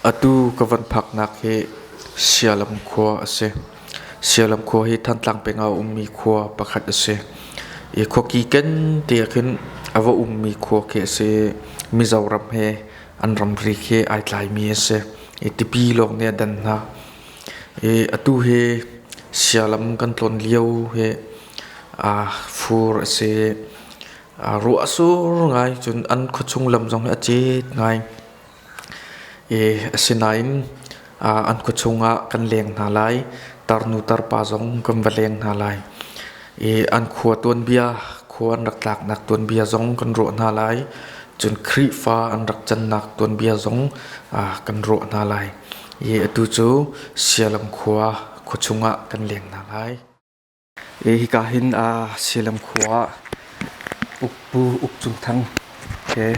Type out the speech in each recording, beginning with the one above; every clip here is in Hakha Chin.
Atu ka van phaknak hi Sialam khua a si. Sialam khua hi Thantlang peng ah a ummi khua pakhat a si. I khuaki ken te ah khin a va ummi khua khi a si. Mizoram he an ramri khi ai tlaimi a si. I tipi lawng nih a dan hna. I atu hi Sialam kan tlawn lio hi fur a si. Ruah a sur ngai cun an khuachung lam zong hi a cet ngai. Asinain an khuachung ah kan leng hna lai. Tarnu tarpa zong kan va leng hna lai. An khua tuanbia, khua an rak tlaknak tuanbia zong kan ruah hna lai. Cun Khrihfa an rak cannak tuanbia zong kan ruah hna lai. Atu cu Sialam khua khuachung ah kan leng hna lai. Hika hin Sialam khua ah Pu Uk Cung Thang he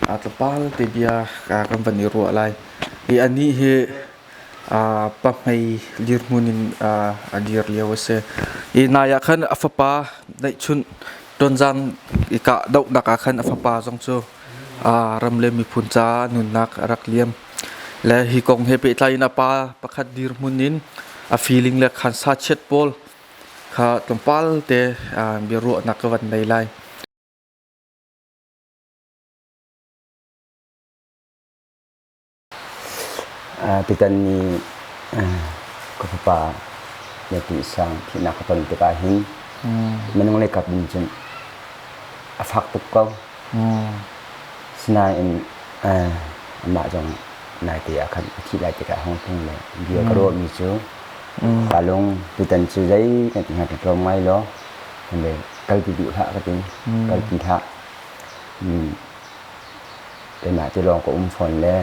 tlawmpal te bia kan van i ruah lai. Anih hi pahmei dirhmun in a dir lio a si. Nai ah khan a fapa neihchunh tonzang i kahdohnak ah khan a fapa zong cu ram le miphun caah nunnak a rak liam. Le hi kong he pehtlai in a pa pakhat dirhmun in a feeling le khan sachiat pawl kha tlawmpal te biaruahnak ka van nei lai. Tutan ni ka fapa na ti sang thihnak ka ton tikah hin minung lei kap in cun a fak tuk ko. Sinain amah zong naite ah khan a thih lai tikah hong tlung le bia ka ruahmi cu Palung tutan cu zei kan ti hnga tlawm ngai law kan le kalpi duh hlah ka ti kalpi hlah keimah te lawng ka um fawn le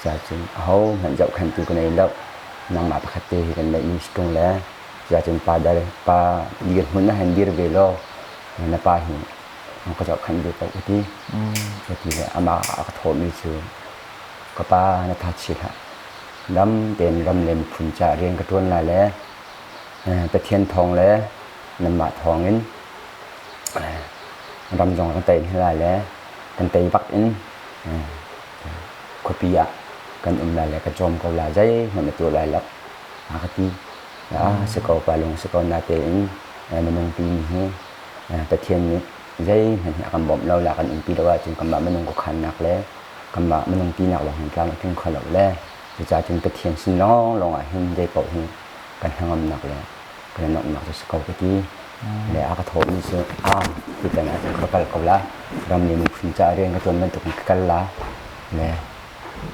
cucun aho hmanh zohkhenhtu ka nei lo nangmah pakhat te hi kan neih mi si ṭung le cucun pa dal pa dirhmun ah hin dir ve law na pa hi ka zohkhenh ve ko ka ti. Ka ti le amah a ka thawhmi cu ka pa na tha chi hlah. Dam tein ram le miphun caah rian ka ṭuan lai le Pathian thawng le nanmah thawngin ram zong kan tei hna lai le kan tei bak in khuapi ah kan um lai le ka cawm ko lai zeihmanh na tuah lai lo a ka ti. Si ko pa lung si ko natein minung pi hi Pathian nih zeihmanh hi a kan bawmh lo le a kan umpi lo ahcun kanmah minung khuakhannak le kanmah minung tinak lawng hin tlam a tling kho lo le cucaah cun Pathian sin lawnglawng ah hin zei paoh hi kan hnangamnak le kan i nuamhnak cu si ko ka ti. Le a ka thawhmi cu a tutan ah cun ka kal ko la ram le miphun caah rian ka ṭuan bantuk in ka kal la le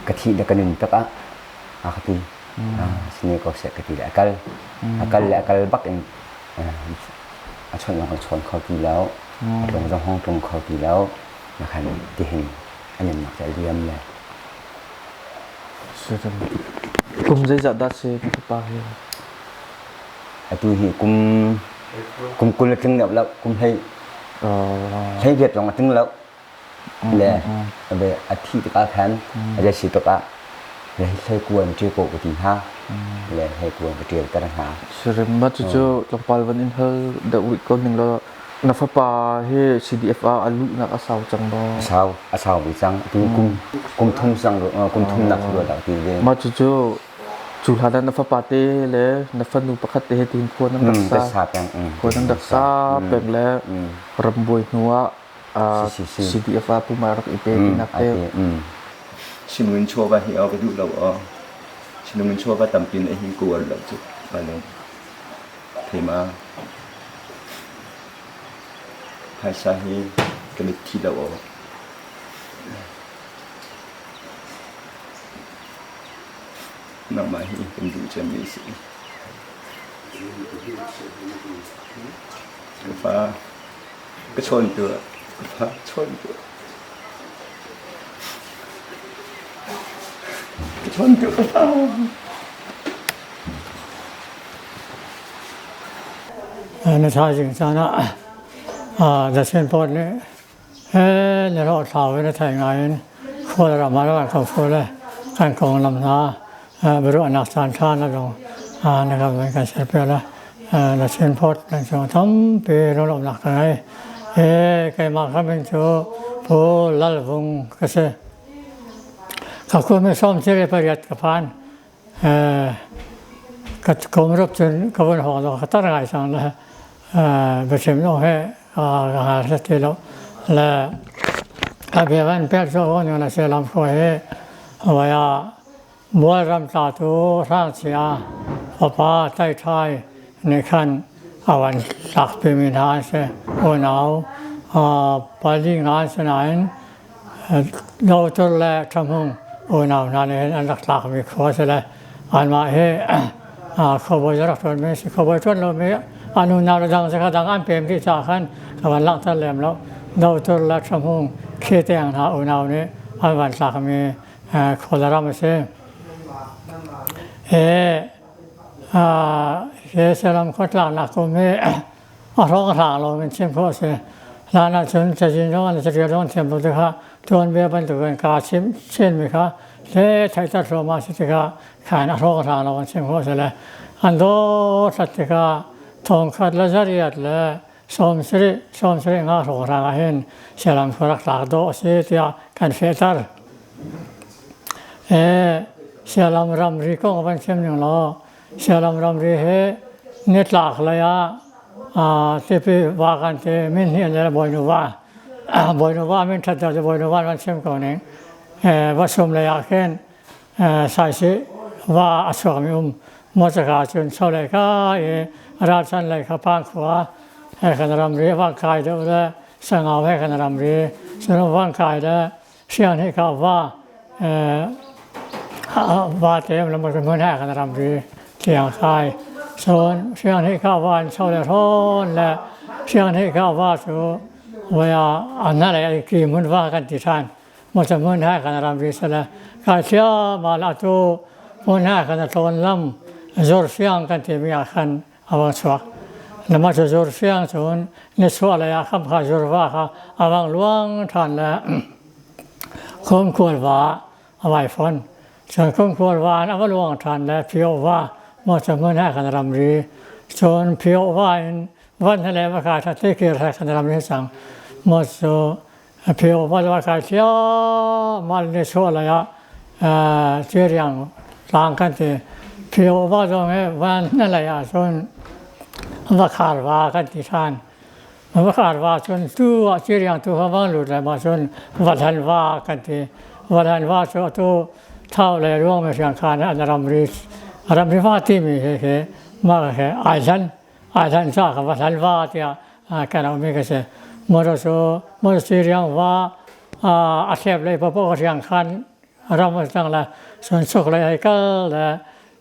ka thih le ka nun tak ah a ka ti. Sini ko seh ka ti le a kal. A kal le a kal bak in a chawnh zong kan chawn kho ti lo a tlung zong hong tlung kho ti lo na khan tihin a nunnak cu a liam le Kum zeizat dah si na fapa hi? Atu hi kum kum 20 a tling deuh lo kum hlei hlei viat lawng a tling lo Le a thih tikah khan a si tikah le hleikuan ṭil ko ka ti hna. Le hleikuan ka ṭil ter hna. Sirim ma cucu tlawmpal van in hal deuh rih ko ning law na fapa hi CDF ah a luhnak a sau cang maw? A sau, a sau ve cang. Tu kum kum thum sang kum thum nak ruat ah ti ve. Ma cucu cu hlan ah na fapa te le na fanu pakhat te he tiin khua nan rak sa. Khua nan rak sa peng le rambuai hnu ah CDF ah puma rak i pe tinak te. Sinungin chawva hi ka duh lo aw. Sinungin chawva tampi na hi ku ar lo cu palung. Thema phaisa hi ka mit thi lo aw. Nangmah hi kan duh cemmi si. Ka fa Ka chawn tuah. Ka fa chawn tuah. Ka chawn tuah ka fa. Na thaizing caan ah the Chin nih na rawh thlau in na thei ngai in khual ram ah rak ko fu le kan konglam hna biaruahnak caan ṭha na zong na kan van kan serpiak le na Chin Port kan cung tampi lunglawmhnak ka ngei. Keimah ka min cu Pu Lal Vung ka si. Ka kum i 78 ka phan. Ka kum rup cun ka vun hawng zong ka tar ngai cang le biachim zong he ka hngal set ti lo. Le ka bia van pek cu hon na se lam hruai hi vai ah Mualram tlatu Hrangchia fapa Taiṭhai nih khan a van tlakpimi hna an si. Unau pali nga an si nain Dotur le Ṭhahmung unau hna nih hin an rak tlakmi khua a si le anmah hi khuabawi a rak ṭuanmi a si. Khuabawi ṭuan lomi an unau le dang zakhat dang an pem dih caah khan ka van langhter lem lo. Dotur le Ṭhahmung Khiteng hna unau nih an van tlakmi Kawlram a si. Hi Saram khua tlaknak kum hi a hrawng hlang lo in chim khawh a si. Hlan ahcun cazin zong an carial zong thiam lo tikah tuanbia bantukin kaa chim chinmi kha hle theihter thluahmah si tikah khan a hrawng hlang lo in chim khawh a si le an dawt tikah thongkhat le zariat le 70 75 hrawng hrang ah hin Sialam khua rak tlak dawh a si tiah kan fehter. Sialam ramri kong van chim ning law Sialam ramri hi nitlak lei ah Tipi va kan ti min hi le Bawinu va Bawinu va min that cu Bawinu va van chim ko ning va sum lei ah khin Saisih va a chuakmi um Mawcaka cun chawlei ka i ralchan lei kha Pangkhua he kan ramri a kai deuh le Sangau he kan ramri cun van kai le Siang he ka va va te lam hmun he kan ramri tiang kai cun Siang he ka va in chawlei hrawn le Siang he ka va cu voi ah an le ki hmun va kan ti ṭhan Maw hmun hai kan ramri sala kai thiam ah atu hmun hai kan tlawn lam zor fiang kan timi ah khan awang chuak lama cu zor fiang cun ni chuah lei ah kham kha zor va kha awang luang than le khom kual va awai fon cun khom kual va an awa luang than le phio va maw cu hmun hai kan ramri cun phio va in van hele va kai tha te kir hai kan ramri sang maw cu A phio va kai thliahmah in chuah lei ah Ciriang tlang kan ti. Phio va zong hi van na lei ah cun va khar va kan ti ṭhan. Va khar va cun tu ah Ciriang tu kha van lut lai ma cun va hlan va kan ti. Va hlan va cu atu thau le ruang mi hriang khan an ramri ramri va timi hi hi mah hi ai hlan ai hlan ca ka va hlan va tiah kan auhmi ka si. Motor cu motor si riang va a thlep lei paoh riang khan ram a cang le cun chuk lei hei kal le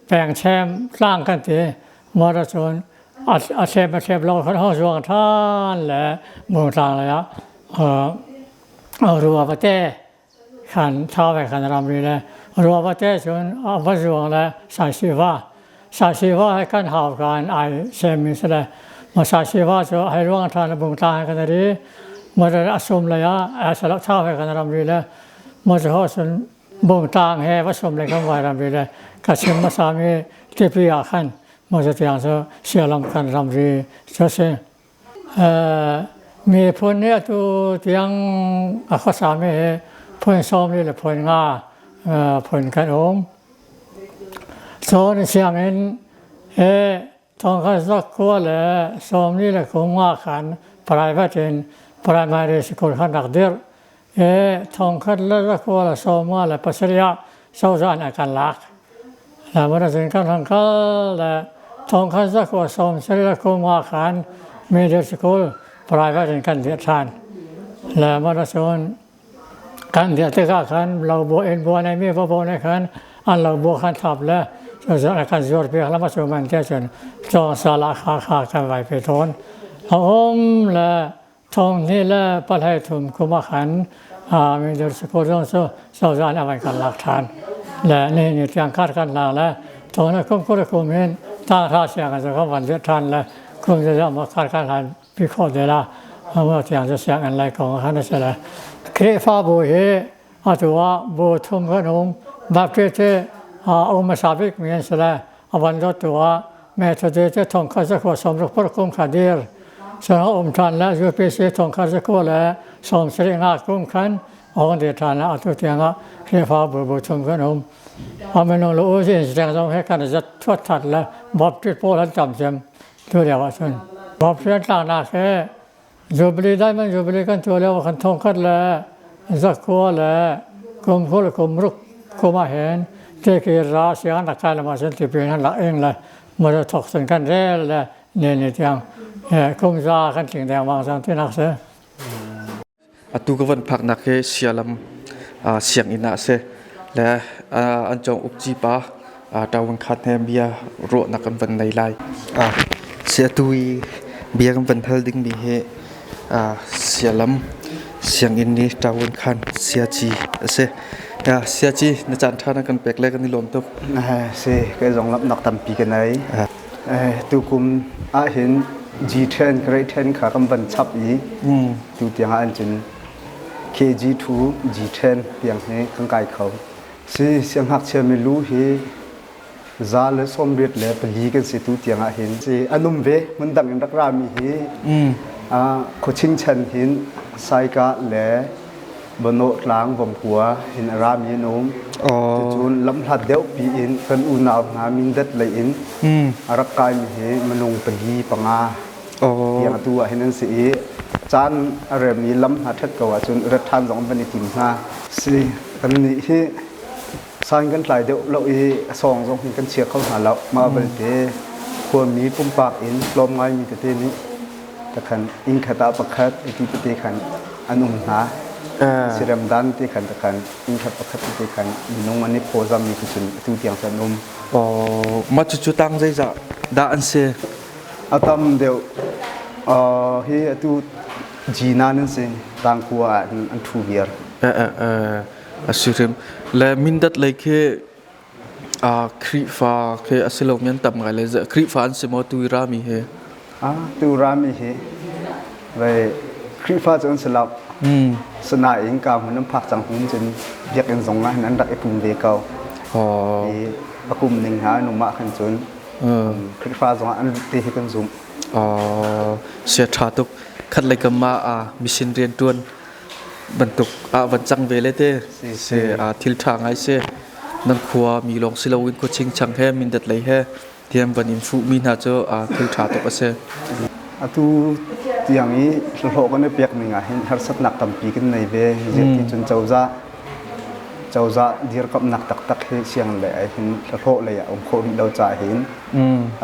peng chem tlang kan ti motor cun a thlep a thlep lo khan ho zuang than le bung tlang lei ah rua va te khan tha ve khan ramri le rua va te cun a va zuang le saisi va saisi va he kan hau kan ai sem mi se le ma saisi va cu hai ruang than bung tlang kan ri ma a sum le ya a salak tha ve kan ramri le ma chu ho sun bung tlang he va sum le kan vai ramri le ka chim ma sa mi tipi ah khan ma chu tiang cu sialam kan ramri chu si Miphun nih atu tiang a khuasami hi phun 40 le phun nga phun kan um. Cun sianginn hi thongkhat zakua le 40 le kum nga khan private in primary school khan rak dirh i thongkhat le zakua le 57 ah cozah nih a kan lak. Lamar kan hang kal le thongkhat zakua 70 le kum nga khan middle school private in kan dirh ṭhan. Lamar cun kan dirh tikah khan lo bo in bo nei mi bo nei khan an lo bo khan thap le cu kan zuar piak lama cu man te cun cawng sala kha kha kan vai pe tawn. A um le Thong hnih le pahlei thum kum ah khan middle school zong cu cozah nih a van kan lak ṭhan. Le nihin ni tiang kar kan la le thong le kum kul kum hin tanghra sianginn cu kan van dirh ṭhan le kum zeizah maw kar kan hlan pi khawh te la amo tiang cu sianginn lei kong khan a si le Khrihfabu hi atu ah bu thum kan um Baptist hi a um hmasa bik mi an si le a van dawttu ah Methodist cu thongkhat zakua 60 paruk kum kha dir. Cun a um ṭhan le UPC thongkhat zakua le 75 kum khan a hung dir ṭhan ah atu tiangah Khrihfabu bu chung kan um. A minung lu u sin siang zong he kan i zat thuat le Baptist pawl an tam cem tu lio ahcun. Baptist an tlaknak hi Jubilee Diamond Jubilee kan tuah lio ah khan thongkhat le zakua le kum 20 le kum ruk kum ah hin tikir ra siang an rak kai lama cun tipil an rak ing le mara thok cun kan rel le ne ni tiang kum za kan tling dengmang cang tinak si. Atu ka van phaknak hi Sialam sianginn ah a si. Le an cawng ukci pa Tawin Khat he bia ruahnak kan van nei lai. Si atu i bia kan van hal dingmi hi Sialam sianginn i Tawin Khan Siaci a si. Siaci na caan ṭha na kan pek le kan i lawm tuk. Si, kei zong lamnak tampi ka nei. Tukum ahhin G10 grade 10 kha kan van chap i tu tiang ah an cun KG2 G10 tiang hi kan kai kho. Si siangngakchia milu hi 184 kan si tu tiang ah hin. Si anum ve hmun dang in rak rami hi khuaching chan hin Saika le Banawh tlang Vomkua in a rami an um. Cucun lamhlat deuh piin kan unau hna Mindat lei in a rak kaimi hi minung pali panga tiang atu ah hin an si i caan a rem i lam hna ṭhat ko ahcun rat ṭhan zong an van i tim hna. Si kan nih hi san kan tlai deuh lo i a sawng zong hin kan chia kho hna lo. Mah belte khuami pumpak in tlawm ngaimi tete nih takhan inn khat ah pakhat iti tete khan an um hna. Sirem dan te khan takhan inn khat pakhat tete khan minung an i phawzam mi cun atu tiang cu an um. Mah cucu tang zeizah dah an si? A tam deuh hi atu Gina nan si tangkua ah an thu viar. A si hrim. Le Mindat lei khi Khrihfa khi a si lomi an tam ngai le Khrihfa an si maw tu i rami hi? Tu rami hi vei Khrihfa cu an si lo. Sinain ka hmun an phak cang hmun cun biakinn zong ah hin an rak i pum ve ko. I a kum ning hna an um ah khan cun Khrihfa zong ah an lut te hi kan zumh. Sia ṭha tuk. Khat lei kam ah mission rianṭuan bantuk ah van cang ve le te si thil ṭha ngai si. Nan khua mi lawng si loin khua chingchang he Mindat lei he tiam van in fuhmi hna cu thil ṭha tuk a si. Atu tiang i hlawh kan i pek ning ah hin harsatnak tampi kan nei ve. Ziah cun cozah cozah dirkamhnak taktak hi siang le ai hin hlawh lei ah um khawh rih lo caah hin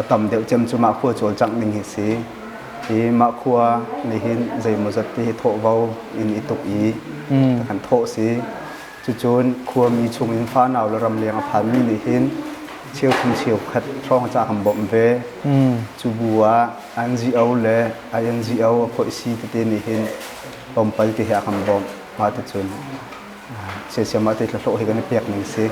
a tam deuh cem cu mah khua cawlcangh ning hi si. Hi mah khua nih hin zeimawzat ti hi thawhvo in i tuk i kan thawh si. Cucun khuami chungin fanau le ramleng a phanmi nih hin cheuthum cheukhat hrawng ca kan bawmh ve. Cu bu ah NGO le INGO a phoihsi tete nih hin tlawmpal ti he a kan bawmh. Mah ticun siasiam ah te hlawh hi kan i pek ning si.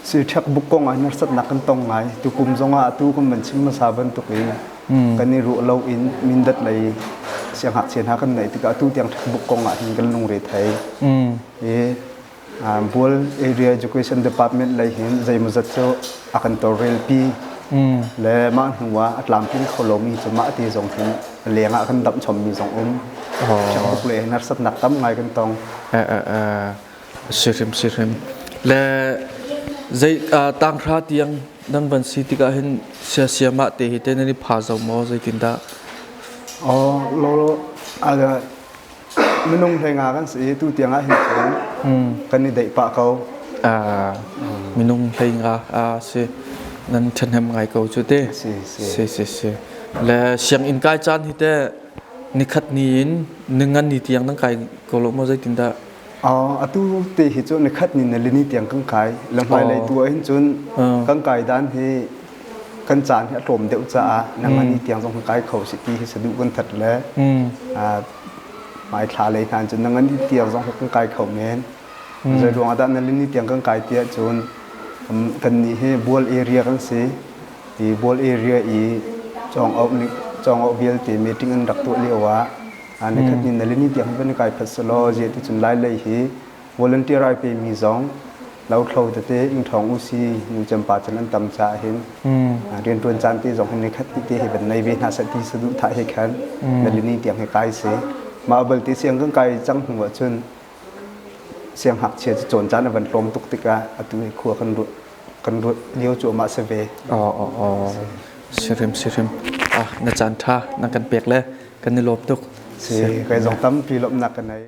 Si ṭhek buk kong ah harsatnak kan tong ngai. Tukum zong ah atu kan van chim hmasa bantuk in kan i ruah lo in Mindat lei siangngakchia hna kan neih tikah atu tiang ṭhek buk kong ah hin kan lungre thei. Hi Bual Area Education Department lei hin zeimawzat cu a kan tawlrelpi le mah hnu ah a tlamtling kho lomi cu mah ti zong hin leng ah kan damh chommi zong um. Checkbook le harsatnak tam ngai kan tong. Si hrim si hrim. Le zei tanghra tiang nan van si tikah hin siasia mah te hi te nan i pha zo maw zeitindah? Oh, lo lo Minung hlei nga kan si i tu tiang ah hin cun kan i deih pah ko. Minung 15 si nan ṭhahnem ngai ko cu te. Si si. Si si si. Le sianginn kai caan hi te nikhat ni in ningan ni tiang nan kai ko lo maw zeitindah? Atu te hi cu nikhat ni na lini tiang kan kai. Le hmailei tu ah hin cun kan kai dan hi kan caan hi a tlawm deuh caah nangmah ni tiang zong kai kho si ti hi saduh kan that le hmai thla lei hna cun nangmah ni tiang zong kan kai kho men. Zei ruang ah dah na ni tiang kan kai tiah cun kan nih hi bual area kan si. I bual area i cawng auh nih cawng auh vialte meeting an rak tuah lio ah nikhat ni na ni tiang van kai phat selaw zia ti cun lai lei hi Volunteer ai pemi zong lothlo tete ingṭhawng usi nucem pa cun an tam caah hin rianṭuan caan te zong hin nikhat te hi van nei ve hna seh ti saduhthah he khan na lini tiang he kai si. Mah balte siang kan kai cang hnu ahcun Sianghngakchia cu cawn caan a van tlawm tuk tikah atu hi khua kan ruat kan ruat lio cuahmah si ve. Aw aw aw. Sirim sirim. Ah na caan ṭha na kan pek le kan i lawm tuk. Si, kai zong tampi lawmhnak ka nei.